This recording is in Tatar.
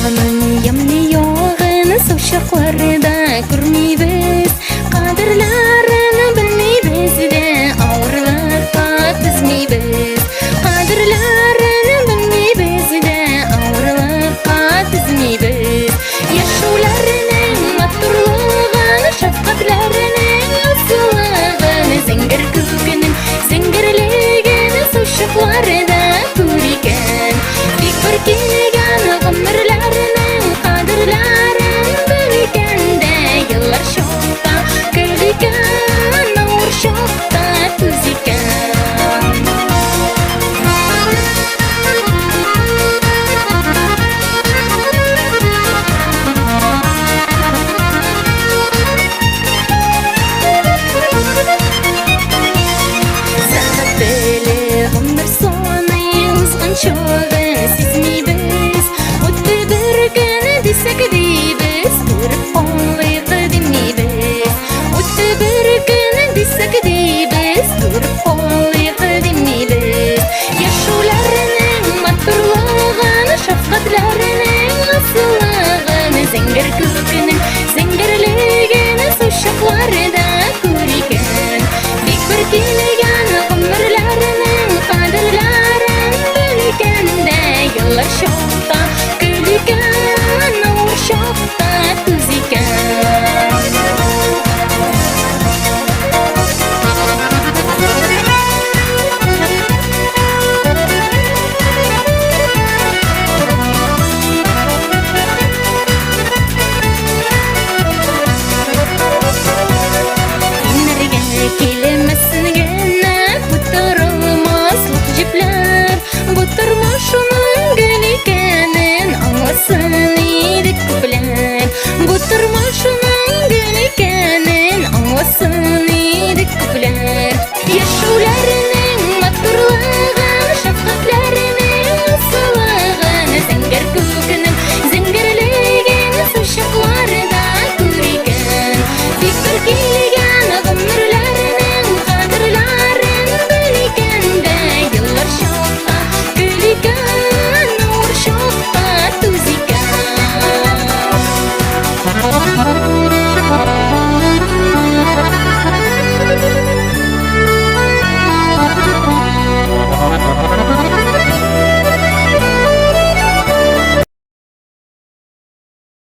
Аның ямьле ягын сау чакларда күрмибез, Кадерләрен белмибез дә, авырлыкка түзмибез. Кадерләрен белмибез дә, авырлыкка түзмибез. Яшәүләренең матурлыгын, шәфкатьләренең асыллыгын, зәңгәр күкнең зәңгәрлеген сау чакларда күр икән. Бик бер килгән гомерләренең кадерләрен белгән дә, еллар чакта көл икән, авыр чакта түз икән. Сәгать теле гомер саны узган чагын сизмибез. Үтте бер көн дисәк дибез, күреп калыйк димибез. Үтте бер көн дисәк дибез, күреп калыйк димибез. Яшәүләренең матурлыгын, шәфкатьләренең асыллыгын, зәңгәр күкнең зәңгәрлеген сау чакларда күр икән. Бик бер килгән гомерләренең кадерләрен белгән дә, еллар чакта көл икән, авыр чакта түз икән. Инәргә килмәсен генә кутырылмаслык җепләр. Бу тормышның гөл икәнен аңласын.